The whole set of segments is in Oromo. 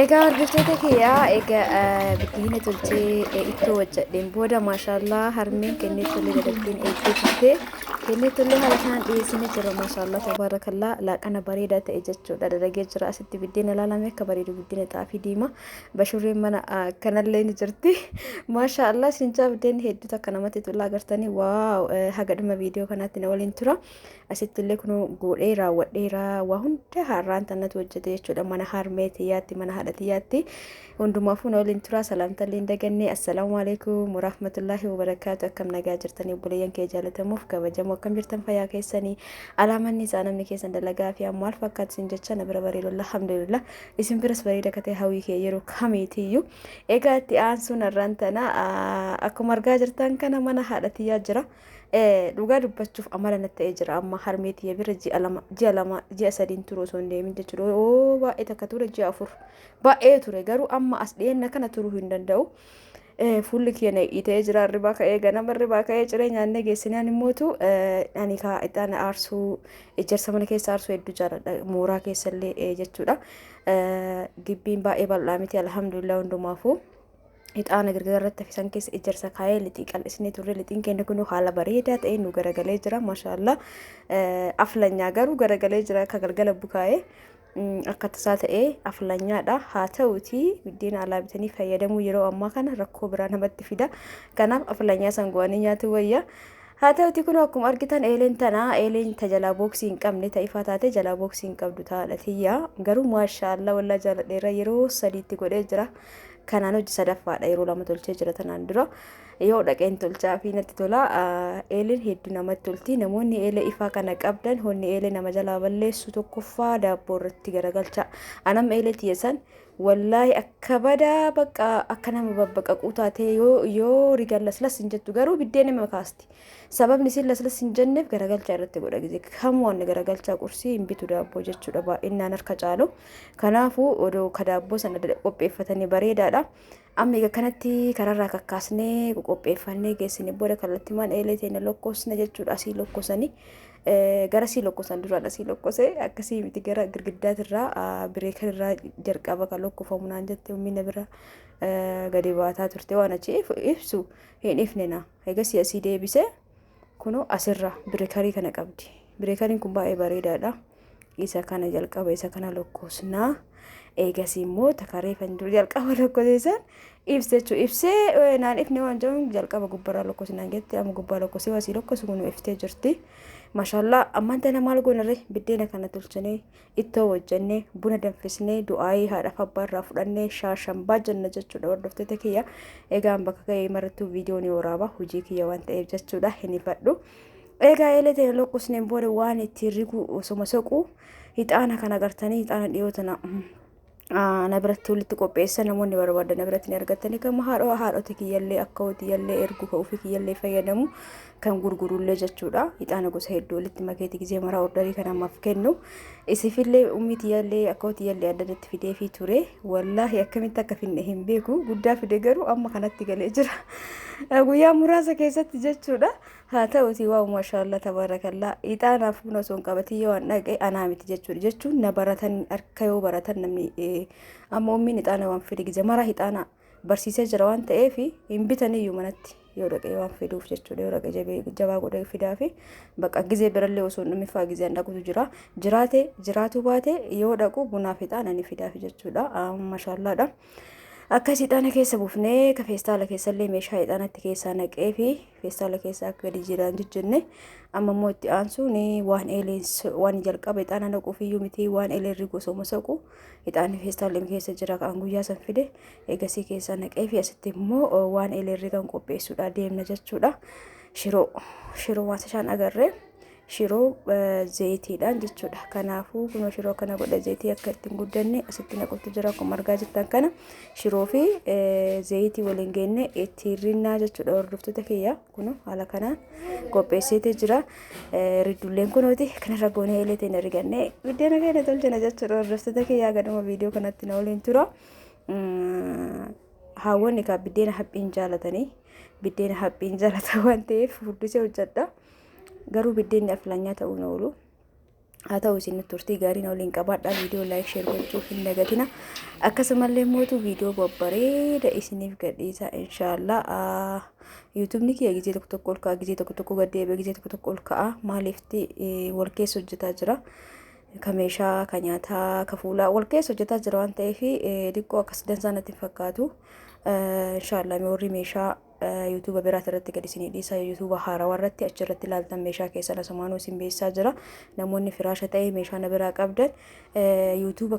Egaa hordoftoota kiyyaa, egaa biddeena tolchee ittoo hojjedheen booda, maashaallaa, harmeen kennee tollee dadhabbiin eegdee turte. Kennee tollee haala kanaan dhiyeessinee jira. Maashaallaa, tabaarakallaa, laaqana bareedaa ta'e jechuudha dalagee jira. Asitti biddeena ilaalame akka bareedu, biddeena xaafii diimaa bashurreen mana kanallee ni jirti. Maashaallaa, sincaa biddeenni hedduu takka namatti tola agartanii. Waaw, haga dhuma viidiyoo kanaatti na waliin tura. Asitti illee kun godhee raawwadheera. Waa hunda har'aan tanatu hojjete jechuudha, mana harmee tiyyaatti, mana haadha tiyyaatti. Hundumaafuu na waliin tura. Salaamtallee hin dagannee. Assalaamu alaikum warahmatullaahi wabarakaatu. Akkam nagaa jirtanii, obboleeyyan kee jaalatamuuf kabajamoo? Akkam jirtan, fayyaa keessanii? Alaamanni isaa namni keessan dalagaa fi maal fakkaatu isin jecha? Na bira bareedu, alhamdulillah. Isin biras bareeda akka ta'e hawwii kee yeroo kamiitiyyuu. Egaa itti aansuun har'aan tana akkuma argaa jirtan kana mana haadha tiyyaa jira. Dhugaa dubbachuuf amala natti ta'ee jira. Amma harmee tiyya bira ji'a 2, ji'a 2, ji'a 3n turu osoo hin deemin jechuudha. Oo, baay'ee takka ture, ji'a 4 baay'ee ture, garuu amma as dhiyeenya kana turuu hin danda'u. Fuulli kiyya na itee jira. Ribaa ka'ee, ganama ribaa ka'ee ciree nyaannee geessinaan immootu ani kaa ixaana aarsuu, ejersa mana keessa aarsuu hedduu jaaladha, mooraa keessallee jechuudha. Gibbiin baay'ee bal'aa miti, alhamdulillah. Hundumaafuu ixaana girgira irratti hafisan keessa ejersa kaayee lixii qal'isnee turre. Lixiin keenya kun haala bareedaa ta'een nu garagalee jira, maashaallaa. Aflanyaa garuu garagalee jira, akka galgala bukaa'ee akka tasaa ta'ee aflanyaadha. Haa ta'uutii biddeena alaa bitanii fayyadamuu yeroo ammaa kana rakkoo biraa namatti fida. Kanaaf aflanyaa san go'anii nyaatu wayya. Haa ta'uutii kun akkuma argitan eeleen tanaa eeleen ta jalaa booksii hin qabne, ta ifaa taate jalaa booksii hin qabdu taadha tiyya. Garuu maashaallaa, wallaa jaaladheera, yeroo sadiitti godhee jira. Kanaan hojii sadaffaadha, yeroo 2 tolchee jira tanaan dura. Yoo dhaqeen tolchaa fi natti tola. Eeleen hedduu namatti tolti. Namoonni eelee ifaa kana qabdan, honni eelee nama jalaa balleessu tokkoffaa daabboo irratti garagalcha. Anam eelee tiyya san wallaahi akka badaa bakka akka nama babbaqaquu taatee yoo rigan laslas hin jettu, garuu biddeen nama kaasti. Sababni isin laslas hin jenneef garagalchaa irratti godha. Gizee kamuu waan garagalchaa qursii hin bitu, daabboo jechuudha baay'inaan harka caalu. Kanaafuu odoo ka daabboo sana qopheeffatanii bareedaadha. Amma egaa kanatti kararraa kakkaasnee qopheeffannee geessine booda kallattimaan eelee teenya lokkoosna jechuudha. Asii lokkosanii gara sii lokkosan, duraan asii lokkose akkasii miti, gara girgiddaatirraa bireekarirraa jalqaba kan lokkofamu naan jette ummina bira gadi baataa turte, waan achi ibsu hin ifne na. Egasii asii deebisee kunoo asirra bireekarii kana qabdi. Bireekariin kun baay'ee bareedaadha. Isa kana jalqaba, isa kana lokkoosnaa. Eegasii immoo takaree kan jiru jalqaba lokkoseessan ibse jechuudha. Ibsee naan ifne waan jedhuun jalqaba gubbarraa lokkosinaan jette. Amma gubbaa lokkosee asii lokkosu kun iftee jirti. Maashaallaa, ammaan tana maal goonarre? Biddeena kana tolchinee, ittoo hojjennee, buna danfisnee, du'aayii haadhaaf abbaa irraa fudhannee shaashambaa jenna jechuudha, hordoftoota kiyya. Egaan bakka ga'ee marattuu viidiyoo ni waraaba, hojii kiyya waan ta'eef jechuudha, hin ifadhu. Egaa eelee ta'e lokkosneen booda waan ittiin rigu osoma soqu ixaana kana agartanii, ixaana dhiyoo tana na biratti walitti qopheessa. Namoonni barbaadan na biratti ni argatanii, kan haadha haadhota kiyyallee akka kiyyallee ergu, kan ofii kiyyallee fayyadamu, kan gurgurullee jechuudha. Ixaana gosa hedduu walitti makeeti gizee maraa ordarii kan ammaaf kennu. Isifillee ummii tiyyallee akka tiyyallee adda addatti fidee fi ture. Wallaahi akkamitti akka finne hin beeku. Guddaa fide, garuu amma kanatti galee jira. Guyyaa muraasa keessatti jechuudha. Haa ta'uti, waaw, maashaallaa, tabaarakallaa. Ixaanaaf buna osoo hin qabatin yoo an dhaqe anaa miti jechuudha. Jechuun na baratan harka yoo baratan namni amma ummiin ixaana waan fide gizee mara ixaana barsiisee jira waan ta'eef hin bitaniyyuu manatti yoo dhaqe waan fiduuf jechuudha. Yoo dhaqe jabaa godhee fidaa fi bakka gizee birallee osoo hin dhumin fa'aa gizee an dhaqutu jira. Jiraate jiraatu baate yoo dhaqu bunaaf ixaana ni fidaaf jechuudha. Maashaallaadha. Akkas ixaana keessa buufnee ka feestaala keessallee meeshaa ixaanatti keessaa naqee fi feestaala keessa akka gadi jiraan jijjenne. Amma immoo itti aansuun waan eeleen waan jalqaba ixaana naquuf iyyuu miti, waan eeleen rigu osoo soqu ixaanni feestaalli keessa jira kan guyyaa san fide eegasii keessaa naqee fi asitti immoo waan eeleen rigan qopheessuudha deemna jechuudha. Shiroo waan isaan agarree shiroo zayitiidhaan jechuudha. Kanaafuu kunoo shiroo kana godha, zayitii akka ittiin guddanne asitti naqutti jira. Akkuma argaa jirtan kana shiroo fi zayitii waliin geenne ittiin rinnaa jechuudha, hordoftoota kiyya. Kunoo haala kanaan qopheesseetee jira. Riddulleen kunooti kanarra goonee eelee ta'e rigannee biddeena keenya tolchina jechuudha, hordoftoota kiyyaa. Gaduma viidiyoo kanatti na waliin tura. Haawwanni kaa biddeena haphiin jaalatanii, biddeena haphiin jaalatan waan ta'eef furdisee hojjedha. Garuu biddeenni aflanyaa ta'uun oolu. Haa ta'u isin turtii gaarii na waliin qabaadhaa. Viidiyoo like, share gochuu hin dagatina. Akkasumallee mootu viidiyoo babbareeda isiniif gadhiisa inshaallah. Yuutuubni kiyya gizee tokko tokko ol ka'a, gizee tokko tokko gad deebi'a, gizee tokko tokko ol ka'a. Maaliifti wal keessa hojjetaa jira. Ka meeshaa, ka nyaataa, ka fuulaa wal keessa hojjetaa jira waan ta'eef xiqqoo akkas dansaa natti hin fakkaatu. Inshaallah warri meeshaa yuutuuba biraati irratti gad isinii dhiisa, yuutuuba haarawaa irratti achirratti ilaaltan meeshaa keessan asumaanuu isin beeksisaa jira. Namoonni firaasha ta'ee meeshaa na biraa qabdan yuutuuba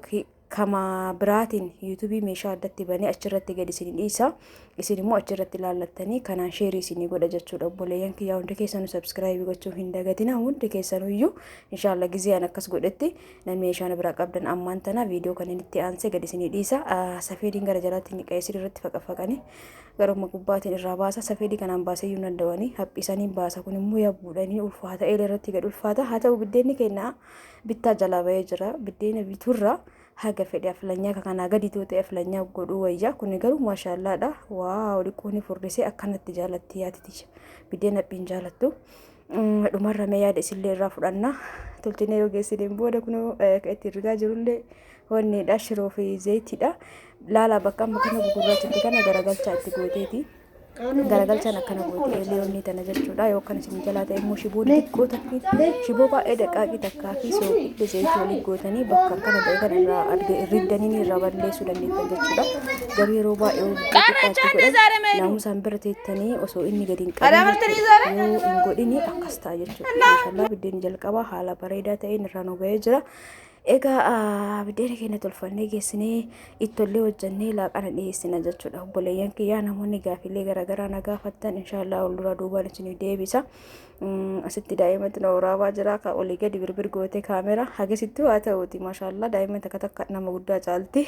kama biraatiin yuutuubii meeshaa addatti banee achirratti gad isinii dhiisa. Isin immoo achirratti ilaallattanii kanaan sheerii isinii godha jechuudha. Obboleeyyan kiyyaa hundi keessanuu subscribe gochuu hin dagatina, hundi keessanuyyuu. Inshaallah gizee an akkas godhetti namni meeshaa na biraa qabdan ammaan tana viidiyoo kan inni itti aansee gad isinii dhiisa. Safeediin gara jalaatti ni qeessir irratti faqafaqanii garuma gubbaatiin irraa baasa. Safeedii kanaan baasee iyyuu hin danda'anii haphisanii baasa. Kun immoo yabbuudhanii ulfaata, eelee irratti gad ulfaata. Haa ta'u, biddeenni keenya bittaa jalaa bahee jira. Biddeena biturra haga fedhe aflanyaa ka kanaa gadi ta'e aflanyaa godhuu wayya. Kun garuu maashaallaadha. Wow, dhiqqoo ni furdisee akkanatti jaalatti yaatiti. Biddeen haphiin jaalattu. Dhumarra mee yaada isillee irraa fudhanna. Tolchinee yoo geessineen booda kunoo kan itti rigaa jirullee wanniidha, shiroo fi zayitiidha. Laalaa, bakka amma kana gugurraachatti kana garagalchaa itti gooteeti. Garagalchaan akkana goote eelee onni tana jechuudha. Yoo akkana isin jalaa ta'e immoo shiboo xiqqoo takki, shiboo baay'ee daqqaaqii takkaa fi soogidda zayitii waliin gootanii bakka akkana ta'e kana irraa riddanii irraa balleessuu dandeettan jechuudha. Garuu yeroo baay'ee yoo xiqqaatti godhan naamusaan bira teettanii osoo inni gadi hin qabin yoo hin godhini akkas ta'a jechuudha. Maashallaa, biddeen jalqabaa haala bareedaa ta'een irraa nu bahee jira. Egaa biddeena keenya tolfannee geessinee ittollee hojjannee laaqana dhiyeessina jechuudha. Obboleeyyan kiyyaa, namoonni gaafiilee garaagaraa na gaafattan inshaallah ol dura duubaan isinii deebisa. Asitti daa'imatti na waraabaa jira. Ka olii gadi birbir gootee kaamera hagasittuu haa ta'uuti, maashaallah, daa'imman takka takka nama guddaa caalti.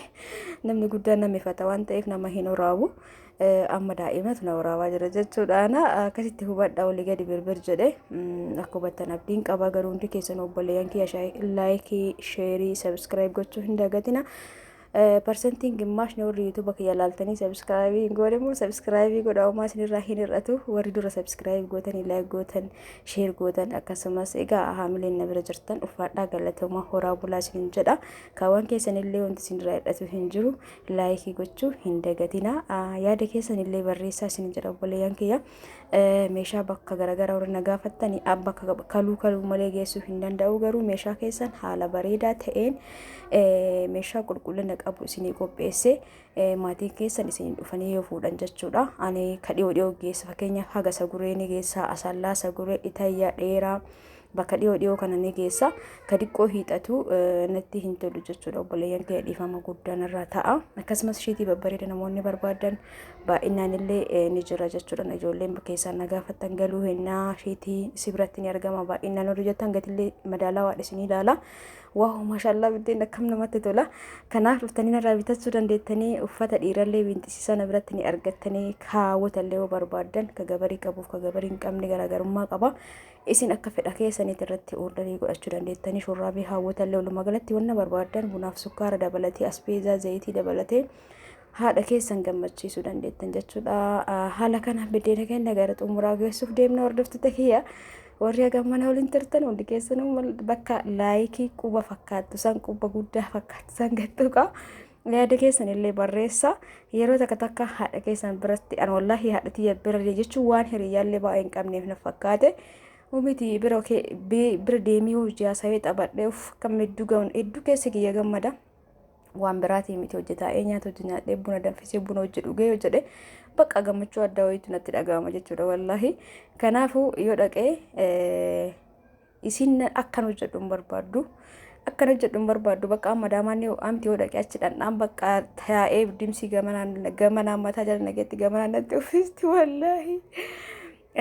Namni guddaan nama ifata waan ta'eef nama hin waraabu. Amma daa'imatu na waraabaa jira jechuudhaan akkasitti hubadha, olii gadi birbir jedhe akka hubattan abdiin qaba. Garuu hundi keessan obboleeyyan kiyya like, share, subscribe gochuu hin dagatina. Parsantiin gimmaashni warri yuutuuba kiyya laaltanii subscribe hin goone immoo subscribe godha, homaa isinirraa hin hir'atu. Warri dura subscribe gootanii, like gootan, share gootan, akkasumas egaa haamileen na bira jirtan ulfaadhaa, galatoomaa, horaa bulaa isinin jedha. Kaawwan keessanillee wanti isinirraa hir'atu hin jiru. Like gochuu hin dagatina, yaada keessanillee barreessaa isin jedha. Obboleeyyan kiyya, meeshaa bakka garaagaraa warri na gaafattani bakka kaluu kaluu malee geessuu hin danda'u. Garuu meeshaa keessan haala bareedaa ta'een meeshaa qulqullina qabu isinii qopheesse maatiin keessan isin dhufanii yoo fuudhan jechuudha. Ani ka dhiyoo dhiyoo geessa, fakkeenyaaf haga Saguree ni geessa, Asallaa, Saguree, Itayyaa, Dheeraa, bakka dhiyoo dhiyoo kana ni geessa. Ka diqqoo hiixatu natti hin tolu jechuudha. Obboleeyyan kiyya, dhiifama guddaan irraa ta'a. Akkasumas shiitii babbareeda namoonni barbaadan baay'inaan illee ni jira jechuudha. Ijoolleen keessaan na gaafattan galuu hinnaa shiitii si biratti ni argama baay'inaan warri jettan gatillee madaalawaadha isinii ilaala. Wow, maashaallah, biddeen akkam namatti tola. Kanaaf dhuftanii narraa bitachuu dandeettanii. Uffata dhiirallee binxisiisaa na biratti ni argattanii. Kaawwatallee yoo barbaaddan, ka gabarii qabuuf ka gabarii hin qabne garaagarummaa qaba. Isin akka fedha keessaniit irratti order godhachuu dandeettanii. Shurraabii haawwatallee, walumaa galatti wanna barbaaddan bunaaf sukkaara dabalatee, asbeezaa, zayitii dabalatee haadha keessan gammachiisuu dandeettan jechuudha. Haala kana biddeena keenya gara xumuraa geessuuf deemna. Hordoftoota kiyya, warri hagam mana waliin turtan hundi keessanuu bakka like quba fakkaattu san, quba guddaa fakkaattu san gattuqa. Yaada keessan illee barreessa. Yeroo takka takka haadha keessan biratti, an wallaahi haadha tiyya bira jechuun waan hiriyyaallee baay'ee hin qabneef na fakkaate. Umiti bira bira deemee hojii haasawee taphadhee uff kam hedduu hedduu keessa kiyya gammada. Waan biraatii miti, hojjetaa nyaata hojii nyaadhee, buna danfisee, buna hojii dhugee yoo jedhe bakka gammachuu addaa wayiitu natti dhaga'ama jechuudha wallaahi. Kanaafuu yoo dhaqee isin akkan hojjedhu hin barbaaddu. Akkan hojjedhu hin barbaaddu. Bakka amma daamaan amti yoo dhaqee achi dhandhaan bakka taa'ee dimsii gamanaan gamanaan mataa jala nageetti gamanaan natti uffisti wallaahi.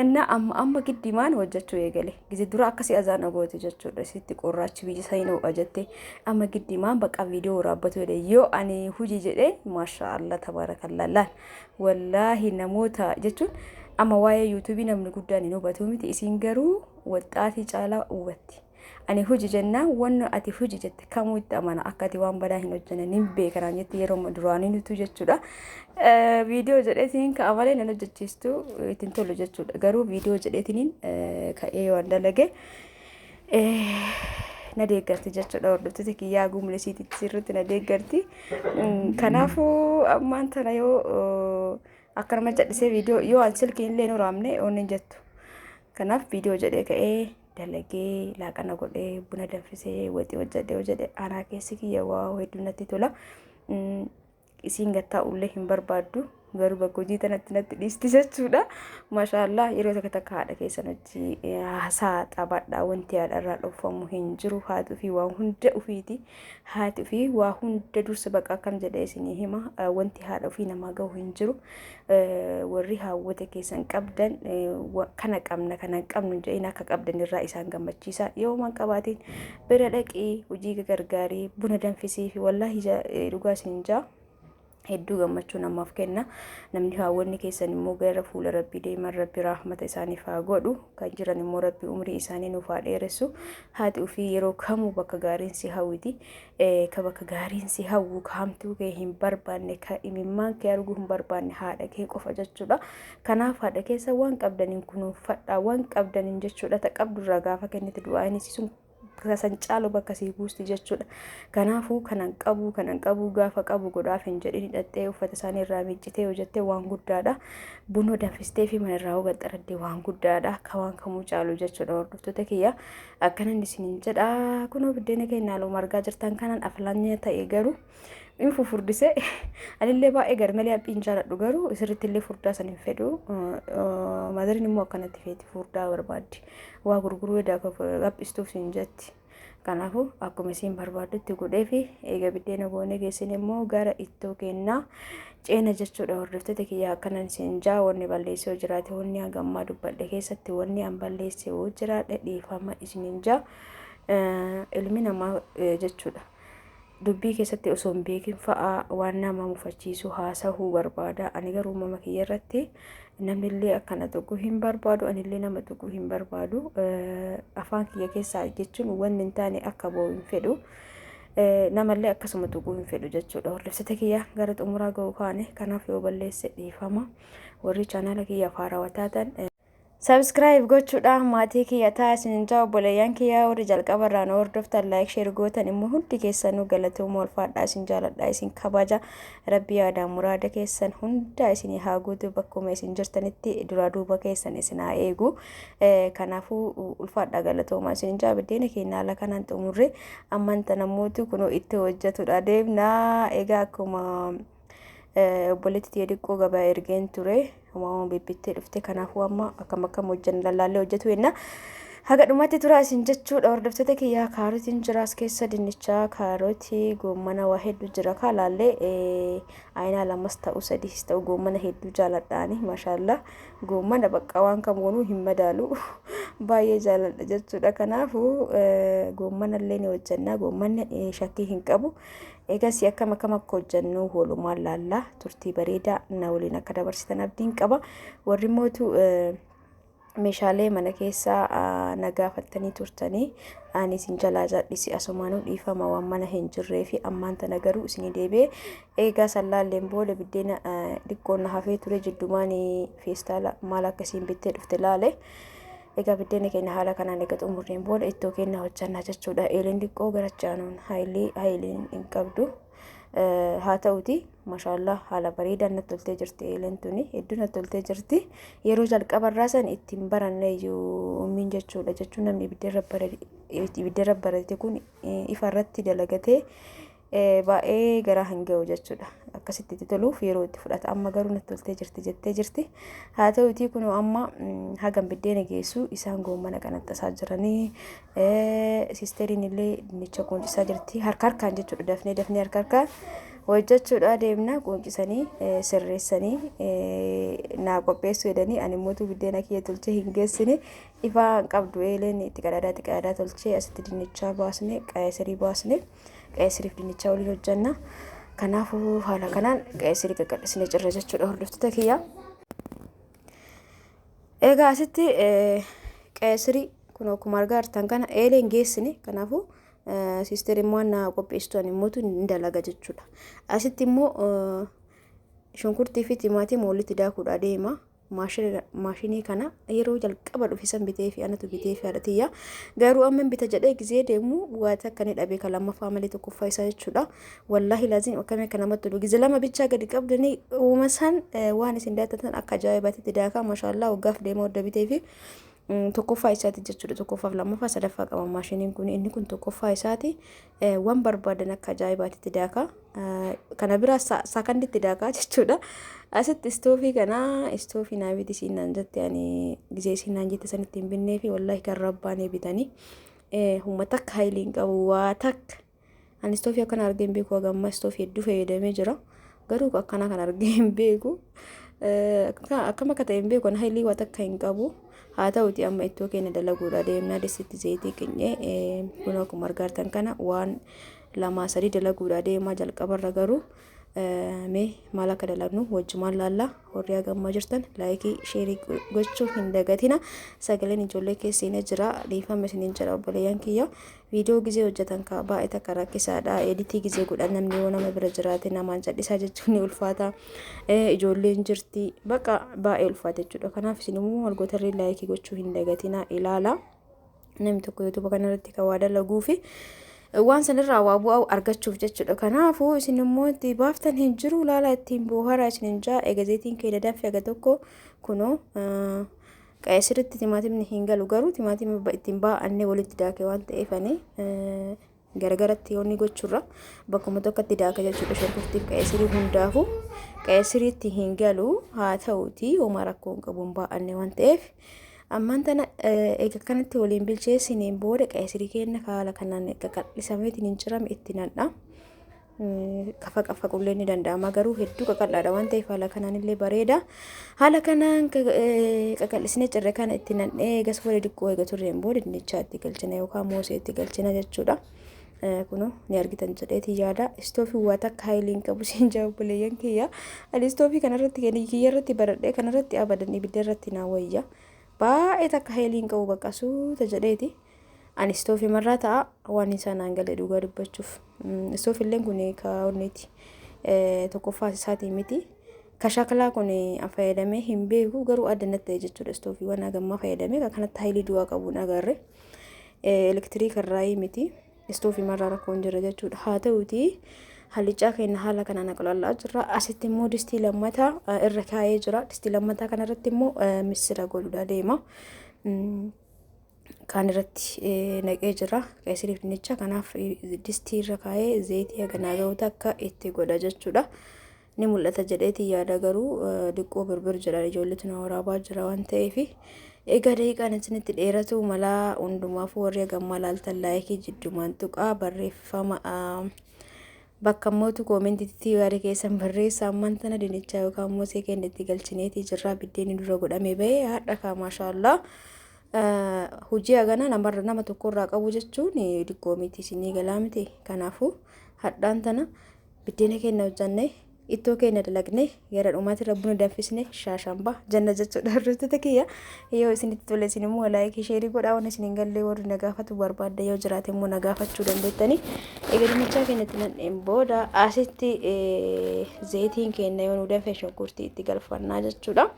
Innaa amma amma giddimaan hojjechuu eegale. Gize dura akkasii azaana goote jechuudha. Isitti qorraachi biyya sanii ho'a jette. Amma giddimaan bakka viidiyoo waraabbatu jedhe. Yoo ani hojii jedheen, maasha Allah, tabaarakallaa, laal. Wallaahi namoota jechuun amma waa'ee yuutuubii namni guddaan hin hubatu miti. Isin garuu waxxaatii caalaa hubatti. Ani hojii jennaan wanna ati hojii jette kamuu itti amana, akka ati waan badaa hin hojjenne nin beekanaan jetti yeroo duraanii nutu jechuudha. Viidiyoo jedheetiin ka'a malee nan hojjechiistu, ittiin tolu jechuudha. Garuu viidiyoo jedheetiin ka'ee waan dalage Na deeggarti jechuudha hordoftoota kiyyaa gumla isiititti sirriitti na deeggarti. Kanaafuu ammaan tana yoo akkanuma callisee viidiyoo yoo an silkiin illee hin uraamne onni hin jettu. Kanaaf viidiyoo jedhee ka'ee dalagee laaqana godhee buna danfisee waxii hojjedhee hojjedhe anaa keessi kiyya waa hedduu natti tola. Isiin gattaa'ullee hin barbaaddu garuu bakka hojii tanatti natti dhiisti jechuudha. Maashaallah yeroo takka takka haadha keessan hojii haasaa taphadha wanti haadha irraa dhokfamu hin jiru haati ofii waa hunda ofiiti haati ofii waa hunda dursa baqa akkam jedhee isinii hima wanti haadha ofii namaa gahu hin jiru. Warri haawwata keessan qabdan kana qabna kana hin qabnu hin jedhin akka qabdan irraa isaan gammachiisa yoo waan qabaatiin bira dhaqii hojii gargaarii buna danfisii fi wallaahi dhugaa isin jaa hedduu gammachuu namaaf kenna. Namni haawwanni keessan immoo gara fuula rabbii deeman rabbi rahmata isaaniif haa godhu. Kan jiran immoo rabbi umrii isaanii nuuf haa dheeressu. Haati ofii yeroo kamuu bakka gaariin si hawwiti. Ka bakka gaariin si hawwu ka hamtuu kee hin barbaanne ka imimmaan kee arguu hin barbaanne haadha kee qofa jechuudha. Kanaaf haadha keessa waan qabdaniin kunuunfadha waan qabdaniin jechuudha. Ta qabdurraa gaafa kennite du'aan isii sun san caalu bakka sii buusti jechuudha. Kanaafuu kanan qabu kanan qabu gaafa qabu godhaaf hin jedhin hidhattee uffata isaanii irraa miiccitee hojjettee waan guddaadha. Buna danfistee fi mana irraa gaxxaraddee waan guddaadha. Akka waan kamuu caalu jechuudha hordoftoota kiyya. Akkanan isiniin jedha kunoo biddeena keenya haaluma argaa jirtan kanan aflaanya ta'e garuu in fufurdise anillee baay'ee garmalee haphiin jaaladhu garuu sirriitti illee furdaa san hin fedhu. Maadariin immoo akkanatti feeti furdaa barbaaddi. Waa gurguruu edaa haphistuuf siin jetti. Kanaafuu akkuma isiin barbaaddutti godhee fi eega biddeena goonee geessine immoo gara ittoo kennaa ceena jechuudha hordoftoota kiyya akkanan isin jaa wanni balleessee yoo jiraate wanni hagammaa dubbadhe keessatti wanni an balleesse yoo jiraadhe dhiifama isinin jaa ilmi namaa jechuudha. Dubbii keessatti osoo hin beekin fa'aa waan nama mufachiisu haasahuu barbaada. Ani garuu uumama kiyya irratti namnillee akkana tuqu hin barbaadu anillee nama tuqu hin barbaadu. Afaan kiyya keessaa jechuun wanni hin taane akka ba'u hin fedhu. Namallee akkasuma tuquu hin fedhu jechuudha. Hordoftoota kiyya gara xumuraa ga'u kaane kanaaf yoo balleesse dhiifama. Warri chaanaala kiyyaaf haarawaa taatan Subscribe gochuudhaan maatii kiyya ta'a isinin jaa obboleeyyan kiyya warri jalqaba irraa na hordoftan like share gootan immoo hundi keessanuu galatooma ulfaadhaa isin jaaladhaa isin kabaja rabbi yaadaan muraada keessan hundaa isinii haa guutu bakkuma isin jirtanitti duraa duuba keessan isin haa eegu kanaafuu ulfaadhaa galatooma isin jaa biddeena keenya haala kanaan xumurre amman tana mootu kunoo itti hojjetudha deemna egaa akkuma obboleetti tiyya xiqqoo gabaa ergeen ture uumama bibbittee dhufte kanaafuu amma akkam akkam hojjanna lallaallee hojjetu jenna. Haga dhumatti turaa isin jechuudha hordoftoota kiyyaa kaarotiin jira as keessa dinnichaa kaarotii goommana waa hedduu jira kaa laallee ayinaa lamas ta'u sadiis ta'u goommana hedduu jaaladhaani maashaallaa goommana bakka waan kam goonuu hin madaalu baay'ee jaaladha jechuudha kanaafuu goommana illee ni hojjanna goommanni shakkii hin qabu. Egasii akkam akkam akka hojjannu walumaan laalla turtii bareedaa na waliin akka dabarsitan abdiin qaba. Warri mootu meeshaalee mana keessaa na gaafattanii turtanii ani isin jalaa jal'isi asumaanuu dhiifama waan mana hin jirree fi ammaan tana garuu isinii deebi'ee eegaa san laalleen booda biddeena xiqqoon na hafee ture jiddumaan feestaala maal akkasiin bittee dhufte laale. Egaa biddeena keenya haala kanaan eega xumurreen booda ittoo keenya hojjanna jechuudha. Eeleen xiqqoo gara jaanuun haayilii haayiliin hin qabdu. Haa ta'uti mashaallaa haala bareedaan natti toltee jirti eeleen tuni hedduu natti toltee jirti. Yeroo jalqaba irraa san ittiin baranne iyyuu ummiin jechuudha jechuun namni ibidda irra barate kun ifa irratti dalagatee baay'ee garaa hin ga'u jechuudha. Akkasitti itti toluuf yeroo itti fudhata. Amma garuu natti toltee jirti jettee jirti. Haa ta'utii kunoo amma hagam biddeena geessu isaan goommana qanaxxasaa jiranii. Siisteriin illee dinnicha quuncisaa jirti. Harka harkaan jechuudha. Dafnee dafnee harka harkaan hojjechuudha deemna. Quuncisanii sirreessanii naa qopheessuu jedhanii ani immoo biddeena kiyya tolchee hin geessine. Ifaa hin qabdu eeleen itti qadaadaa itti qadaadaa tolchee asitti dinnichaa baasne qaayisirii baasne. Qeesiriif dinnichaa waliin hojjanna. Kanaafuu haala kanaan qeesirii qaqal'isnee jirra jechuudha hordoftoota kiyya. Egaa asitti qeesirii kun akkuma argaa jirtan kana eeleen geessine kanaafuu siister immoo na qopheessitu ani immoo hin dalaga jechuudha. Asitti immoo shunkurtii fi timaatima walitti daakuudha deema. Maashinii kana yeroo jalqaba dhufe san bitee fi anatu bitee fi haadha tiyya. Garuu amma bita jedhee gizee deemu waan akka ni dhabe kan lammaffaa malee tokkoffaa isaa jechuudha. Wallaahi laaziin akkamii akka namatti tolu. Gizee lama bichaa gadi qabdanii uuma san waan isin daaktan akka ajaa'ibaatti daakaa, maashaallah, waggaaf deema hodda bitee fi tokkoffaa isaati jechuudha. Tokkoffaaf lammaffaa sadaffaa qaba maashiniin kun, inni kun tokkoffaa isaati. Waan barbaadan akka ajaa'ibaatti daakaa. Kana bira sakanditti daakaa jechuudha. Asitti istoofii kana istoofii naa biti isiin naan jette, ani gizee isiin naan jette sanitti hin binnee fi wallaahi kan rabbaanee bitanii. Humna takka hayiliin qabu waa takka. Ani istoofii akkana argee hin beeku, hagammaa istoofii hedduu fayyadamee jira. Garuu akkana kan argee hin beeku. Akkam akka ta'e hin beeku, ani hayilii waa takka hin qabu. Haa ta'uti, amma ittoo keenya dalaguudha deemnaa. Distitti zayitii qinyee kun akkuma argaartan kana waan lamaa sadii dalaguudha deemaa. Jalqabarra garuu mee maal akka dalagnu wajjumaan laallaa. Warri hagammaa jirtan like, share gochuu hin dagatina. Sagaleen ijoollee keessine jira, dhiifama isiniin jedha obboleeyyan kiyya. Viidiyoo gizee hojjetan ka baay'ee takka rakkisaadha. Edit gizee godhan namni yoo nama bira jiraate namaan callisaa jechuun ni ulfaata. Ijoolleen jirti, baqa baay'ee ulfaata jechuudha. Kanaaf isin immoo walgootarree like gochuu hin dagatina, ilaala. Namni tokko YouTube kanarratti kan waa dalaguu fi waan sanirraa waa bu'aa argachuuf jechuudha. Kanaafuu isin immoo itti baaftan hin jiru, laala, ittiin booharaa isin hin jaa. Egaa zayitiin keenya danfe aga tokko kunoo sirriitti timaatimni hin galu, garuu timaatima ittiin baa'annee walitti daake waan ta'eef ani garagaratti yoonni gochuurra bakkuma tokkotti daaka jechuudha. Shunkurtiif qeesirii hundaafuu qeesiriitti hin galu, haa ta'uti homaa rakkoo hin qabu hin baa'anne waan ta'eef. Ammaan tana egaa kanatti waliin bilcheessiniin booda qeesirii keenya haala kanaan qaqal'isameetiin hin cirame itti nadha. Kafa qafaqullee ni danda'ama, garuu hedduu qaqal'aadha waan ta'eef haala kanaan illee bareeda. Haala kanaan qaqal'isnee cirre kana itti nadhee eegas booda xiqqoo eega turreen booda dinnichaa itti galchina yookaan moosee itti galchina jechuudha. Kunoo ni argitan jedheeti yaada. Istoofii waa takka haayiliin qabu siin jaa obboleeyyan kiyya. Ani istoofii kanarratti kiyya irratti baradhee kanarratti abadan ibidda irratti naa wayya. Baay'ee takka haayiliin qabu, bakka suuta jedheeti. Ani istoofii marraa ta'a waan isaan naan galee dhugaa dubbachuuf. Istoofilleen kun kaa'onniiti. Tokkoffaa isaatii miti. Kashakalaa kun fayyadamee hin beeku, garuu adda natti ta'e jechuudha. Istoofiiwwan hagammaa fayyadamee kan kanatti haayilii du'aa qabuun agarre. Elektiriik irraa miti. Istoofii marraa rakkoon jira jechuudha. Haa ta'uti hallichaa keenya haala kanaan aqlallaa jira. Asitti immoo distii lammataa irra kaa'ee jira. Distii lammataa kanarratti immoo misira godhuudha deema. Kaan irratti naqee jira. Qeesiriif dinnicha kanaaf distii irra kaa'ee zayitii haganaa ga'u takka itti godha jechuudha. Ni mul'ata jedheeti yaada, garuu diqqoo birbir jedha, ijoolleetu na waraabaa jira waan ta'eef. Egaa daqiiqaan isinitti dheeratu malaa. Hundumaafuu warri hagammaa laaltan like jiddumaan tuqaa, barreeffama bakka mootu commentiitti yaada keessan barreessa. Ammaan tana dinnichaa yookaan moosee keenya itti galchineetii jirra. Biddeenni dura godhamee bahee haadha kaa, maashaallaa. Hojii haganaa namarra nama tokkorraa qabu jechuun diqqoo miti, isinii galaa miti. Kanaafuu hadhaan tana biddeena keenya hojjannee, ittoo keenya dalagne, gara dhumaatirra buna danfisne shaashambaa janna jechuudha. Hordoftoota kiyya, yoo isinitti tole isin immoo like, share godhaa. Waan isin hin galle warri na gaafatu barbaadda yoo jiraate immoo na gaafachuu dandeettanii. Egaa dinnichaa keenyatti nadheen booda asitti zayitiin keenya yoo nu danfe shunkurtii itti galfannaa jechuudha.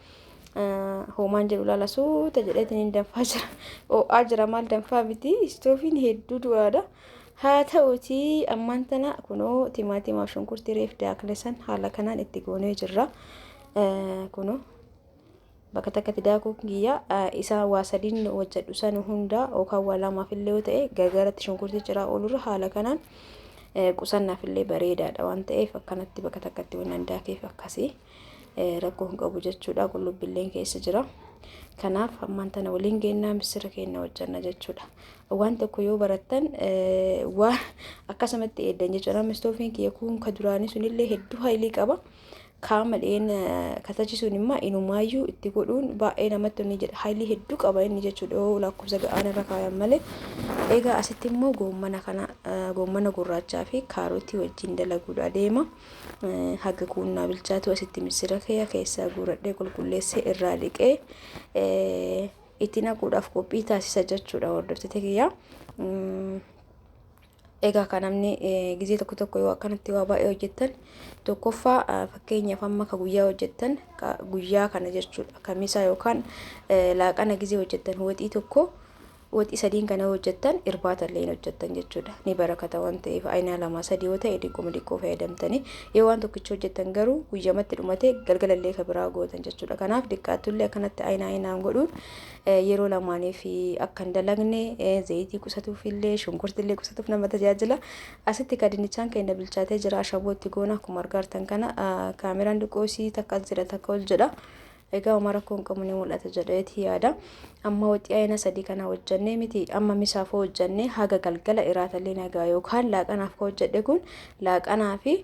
Hoomaan jedhu laala, suuta jedheetiin hin danfaa jira. Ho'aa jira, maal danfaa miti, istoofiin hedduu du'aadha. Haa ta'uti ammaan tana kunoo timaatimaaf shunkurtii reef daakne san haala kanaan itti goonee jirra. Kunoo bakka takkatti daakuu kiyya isa waa sadiin hojjedhu san hunda yookaan waa lamaaf illee yoo ta'e gargaratti shunkurtii ciraa oolurra haala kanaan qusannaaf illee bareedaadha waan ta'eef akkanatti bakka takkatti waan daakeef akkasii rakkoo hin qabu jechuudha. Qullubbilleen keessa jira. Kanaaf ammaan tana waliin geennaa misira keenya hojjanna jechuudha. Waan tokko yoo barattan waa akkasumatti eeddan jechuudha. Mistoofiin kiyya kun ka duraanii sunillee hedduu haayilii qaba. Kaama dheen katachisuun immoo inumaayyuu itti godhuun baay'ee namatti ni jedha. Haayilii hedduu qaba inni jechuudha yoo lakkoofsa ga'aan irra kaayan malee. Egaa asitti immoo goommana kana, goommana gurraachaa fi kaarotii wajjin dalaguudha deema. Haga kuunnaa bilchaatu asitti misira kiyya keessaa guuradhee qulqulleessee irraa dhiqee itti naquudhaaf qophii taasisa jechuudha, hordoftoota kiyya. Egaa kan namni gizee tokko tokko yoo akkanatti waa baay'ee hojjettan, tokkoffaa fakkeenyaaf amma ka guyyaa hojjettan, guyyaa kana jechuudha, kamisaa yookaan laaqana gizee hojjettan, waxii tokko waxii sadiin kana hojjettan, irbaata illee hin hojjettan jechuudha. Ni barakata waan ta'eef, aynaa lama sadii yoo ta'e diqquma diqqoo fayyadamtanii, yoo waan tokkicha hojjettan garuu guyyamatti dhumatee galgalallee ka biraa gootan jechuudha. Kanaaf diqqaattullee akkanatti aynaa aynaan godhuun yeroo lamaanii fi akka hin dalagne, zayitii qusatuuf illee, shunkurtii illee qusatuuf nama tajaajila. Asitti ka dinnichaan keenya bilchaatee jira, ashaboo itti goona. Akkuma argaartan kana kaameraan diqqoo isii takka as jedha, takka ol jedha. Egaa homaa rakkoo hin qabu, ni mul'ata jedheeti yaada. Amma waxii ayina sadii kana hojjannee miti, amma misaafoo hojjannee haga galgala iraatallee nagaa yookaan laaqanaaf ka hojjedhe kun laaqanaa fi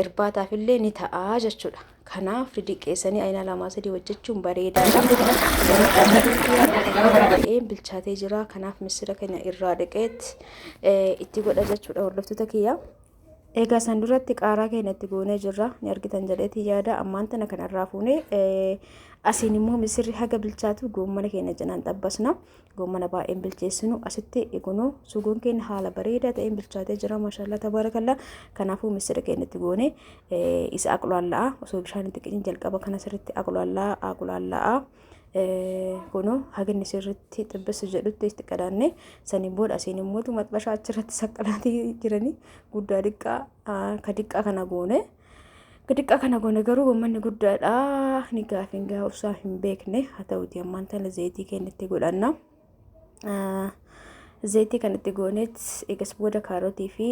irbaataaf illee ni ta'a jechuudha. Kanaaf diqqeessanii ayina lamaa sadii hojjechuun bareedaadha. Baay'een bilchaatee jira. Kanaaf misira keenya irraa dhiqeetti itti godha jechuudha, hordoftoota kiyya. Egaa san duratti qaaraa keenya itti goonee jirra. Ni argitan jedheeti yaada. Ammaan tana kanarraa fuunee asiin immoo misirri haga bilchaatu goommana keenya cinaan xabbasna. Goommana baay'een bilcheessinu. Asitti kunoo sugoon keenya haala bareedaa ta'een bilchaatee jira. Maashaallah, tabaarakallaa. Kanaafuu misira keenya itti goonee isa aqulaalla'aa, osoo bishaan itti qicin jalqaba kana sirriitti aqulaalla'aa aqulaalla'aa. Kunoo haginni sirriitti xibbisu jedhutti itti qadaanne. Saniin booda asiin immoo maxbashaa achirratti saqqalaatii jiranii guddaa diqqaa ka diqqaa kana goone. Ka diqqaa kana goone garuu gommanni guddaadha. Ni gaafin gaa obsaa hin beekne haa ta'uti, ammaan tana zayitii keenya itti godhanna. Zayitii kan itti goonet egas booda kaarotii fi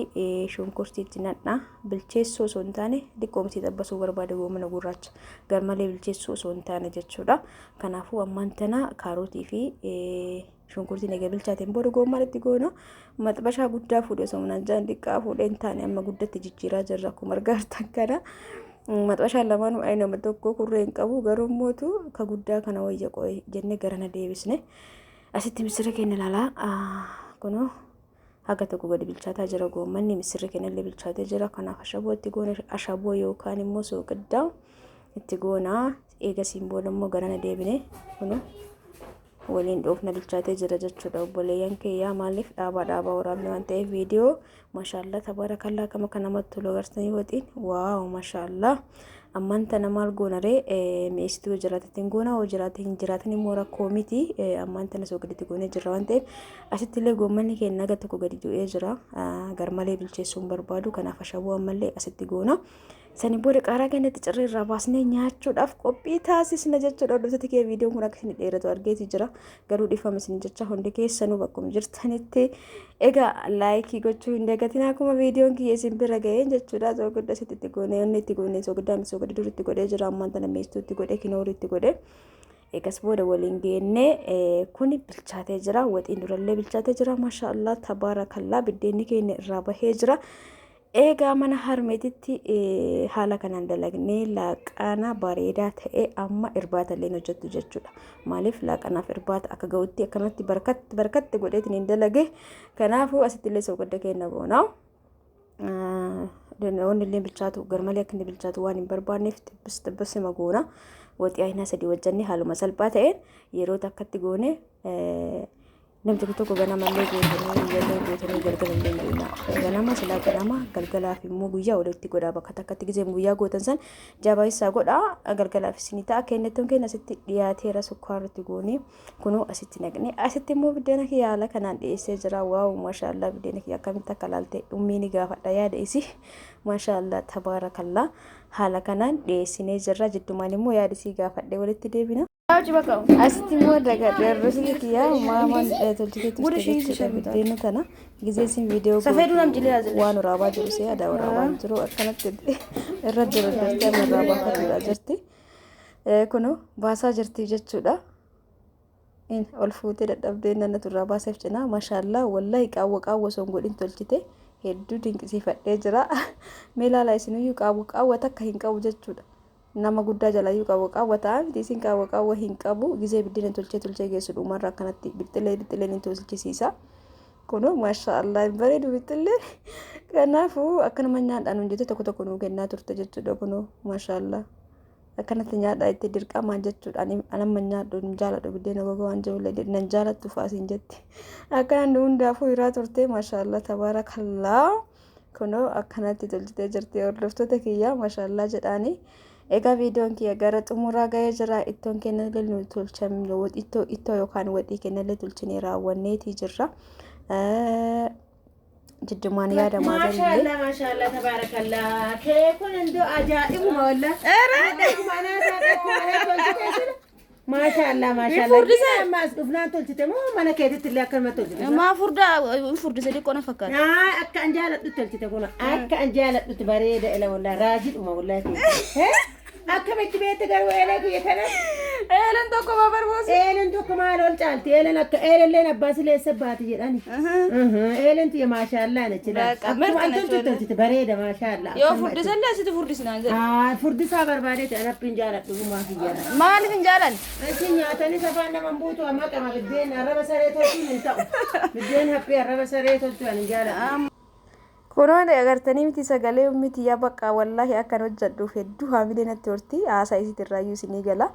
shunkurtii itti nadha. Bilcheessuu osoo hin taane diqqoomsii xabbasuu barbaade, goomana gurraacha garmalee bilcheessuu osoo hin taane jechuudha. Kanaafuu ammaan tana kaarotii fi shunkurtiin egaa bilchaateen booda goommaan itti goona. Maxbashaa guddaa fuudhee osoo manaan jaan diqqaa fuudhee hin taane, amma guddatti jijjiiraa jirra akkuma argaa jirtan kana. Maxbashaan lamaanuu aynama tokko kurree hin qabu, garuu mootu ka guddaa kana wayya qo'e jennee garana deebisne. Asitti misirri keenya ilaalaa, kunoo haga tokko gadi bilchaataa jira goommanni, misirri keenya illee bilchaatee jira. Kanaaf ashaboo itti goona, ashaboo yookaan immoo sooqiddaa itti goona. Eegasiin booda immoo garana deebine kunoo waliin dhoofna, bilchaatee jira jechuudha, obboleeyyan kiyyaa. Maaliif dhaabaa dhaabaa waraabne waan ta'eef viidiyoo. Maashaallaa, tabaarakallaa, akkam akka namatti tolu agartanii waxiin, wow, maashaallaa. Ammaan tana maal goona ree? Mi'eessituu yoo jiraate goona, yoo jiraate hin jiraatin immoo rakkoo miti. Ammaan tana soogidditti goonee jirra waan ta'eef, asitti illee goommanni keenya haga tokko gadi du'ee jira. Garmalee bilcheessuu hin barbaadu, kanaaf ashaboo ammallee asitti goona. Sanii booda qaaraa keenyatti cirree irraa baasnee nyaachuudhaaf qophii taasisna jechuudha. Hordoftoota kee, viidiyoon kun akka isin dheeratu argeeti jira. Garuu dhiifama isin jecha, hundi keessanuu bakkuma jirtanitti egaa like gochuu hin dagatin akkuma viidiyoon kiyya isin bira ga'een jechuudha. Soogidda asitti itti goonee, inni itti goonee, soogiddaa miti, soogidda dur itti godhee jira. Ammaan tana mi'eessituu itti godhee, kinoorii itti godhee. Egas booda waliin geennee kuni bilchaatee jira. Waxiin durallee bilchaatee jira. Maasha Allah, tabaarakallaa, biddeenni keenya irraa bahee jira. Egaa mana harmeetitti haala kanaan dalagnee laaqana bareedaa ta'e amma irbaata illee hojjettu jechuudha. Maaliif laaqanaaf irbaata akka ga'utti akkanatti barkatti barkatti godheetiin hin dalage. Kanaafuu asitti illee soogidda keenya goona. Wanni illee bilchaatu garmalee akka inni bilchaatu waan hin barbaanneef xibbis xibbis hima goona. Waxii aynaa sadii hojjennee haaluma salphaa ta'een yeroo takkatti goone. Namni tokko tokko ganamallee gootanii, guyyaallee gootanii, galgalallee goona. Ganama silaa ganama, galgalaaf immoo guyyaa walitti godhaa, bakka takkatti gizeen guyyaa gootan san jabeessaa godhaa, galgalaaf isinii ta'a. Kennettoon keenya asitti dhiyaateera, sukkaarratti goonee kunoo asitti naqnee, asitti immoo biddeena kiyya haala kanaan dhiyeessee jira. Wow, maashaallaa, biddeena kiyya akkamitti akka laalte ummii ni gaafadha yaada isii. Maashaallaa, tabaarakallaa, haala kanaan dhiyeessinee jirra. Jiddumaan immoo yaada isii gaafadhee walitti deebina. Asitti immoo dagadheerrosni kiyya maamaan tolchitee turte jechuudha biddeena tana. Gizee isin viidiyoo waan waraabaa jiru see aadaa waraabaa hin jiru, akkanatti irra daradartee amma irraa baafatuudha jirti. Kunoo baasaa jirti jechuudha. Ol fuutee dadhabdee nannatu irraa baaseef cinaa. Maashaallaa, wallahi qaawwa qaawwa osoo hin godhin tolchite, hedduu dinqisiifadhee jira. Mee ilaalaa isinuyyuu, qaawwa qaawwa takka hin qabu jechuudha. Nama guddaa jalaayyuu qaawwa qaawwa ta'a miti, isin qaawwa qaawwa hin qabu. Gizee biddeena tolchee tolchee geessu dhumarra akkanatti bixxilee bixxilee ni tolchisiisa. Kunoo maasha Allah, hin bareedu bixxillee? Kanaafuu akkanuma nyaadhaan hojjete tokko tokko nuu kennaa turte jechuudha. Kunoo maasha Allah. Akkanatti nyaadhaa itti dirqamaan jechuudha. Ani amma nyaadhu hin jaaladhu biddeena gogaa waan jiru nan jaalattu faasiin jetti. Akkana nu hundaafuu hiraa turte, maashaallah tabaarakallaa. Kunoo akkanatti tolchitee jirti, hordoftoota kiyyaa, maashaallah jedhaani. Egaa viidiyoon kiyya gara xumuraa ga'ee jira. Ittoon kennallee nu tolchamne, ittoo yookaan waxii kennallee tolchinee raawwanneetii jirra. Jiddumaan yaada maazallee. Maashaallah, maashaallah, tabaarakallaa. Kee kun indoo ajaa'ibuma walla. Maashaallah, maashaallah. Furdise. Amma as dhufnaan tolchite moo mana keetitti illee akkanuma tolchite? Maa furdaa hin furdise, xiqqoo na fakkaata. Aa, akka an jaaladhutti tolchite kun, akka an jaaladhutti bareeda ila wallaa, raajidhuma wallaa kee. Akkamitti beekte garuu eelee kiyya kana? Eeleen tokko ma barbaadu? Eeleen tokko maal ol caalti? Eeleen akka eelelleen abbaa sileessa baati jedhani. Eeleen tiyya maashaallah na chila. Baqa, Akkuma an mirga na tolchite tolchite bareeda, maashaallah. Yoo furdisellee asitti furdisinaan jedhe. Aa, furdisaa barbaadeeti, anappi hin jaaladhu, dhumaa fi jaaladhu. Maaliif hin jaalanne? Isin nyaatanis afaan nama hin buutu, amma qama biddeen arraba saree tolchuun hin ta'u. Biddeen haphii arraba saree tolchuu ani hin jaaladhu. Kunoon agartanii miti sagalee miti yaa bakka, wallaahi akkan hojjedhuuf hedduu haamilee natti horti, haasaa isiitirraayyuu isinii gala.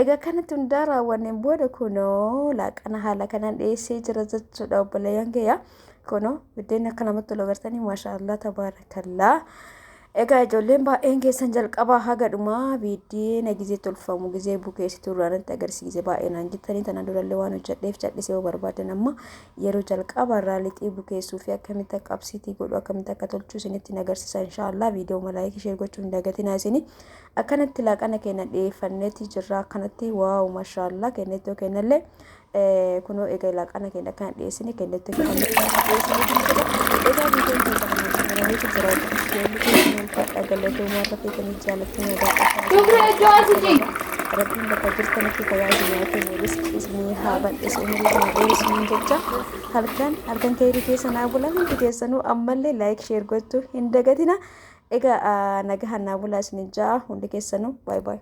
Egaa kanatti hundaa raawwanneen booda kunoo laaqana haala kanaan dhiyeessee jira jechuudha, obboleeyyan kiyya. Kunoo biddeen akka namatti tolu agartanii, maashaallah tabaarakallaa. Egaa ijoolleen baay'een keessan jalqabaa haga dhumaa biddeena gizee tolfamu, gizee bukeessitu irraa natti agarsiise baay'ee naan jettanii. Tana durallee waan hojjedheef callisee, yoo barbaadan amma yeroo jalqaba irraa lixii bukeessuu fi akkamitti akka qabsiitii godhu, akkamitti akka tolchuu isinitti agarsiisa inshaallah. Viidiyoo like, share gochuu hin dagatinaa. Isini akkanatti laaqana keenya dhiyeeffanneeti jirra, akkanatti, wow, maashaallah. Kennettoo kennallee kunoo egaa laaqana keenya akkana dhiyeessine, kennettoo keenya dhiyeessineeti jira. Egaa viidiyoon keenya kanaan xumurameeti jira. Ulfaadha, galatoomaa, irra feetanii jaalatanii Dubra iddoo asii. Rabbiin bakka jirtanitti fayyaa isinii haa kennu, riskii isinii haa bal'isu, umurii isin haa dheeressu jecha, halkan halkan keerii keessa naa bula. Hundi keessanuu ammallee like, share gochuu hin dagatina. Egaa nagahan naa bulaa isinin ja'a hundi keessanuu, bye bye.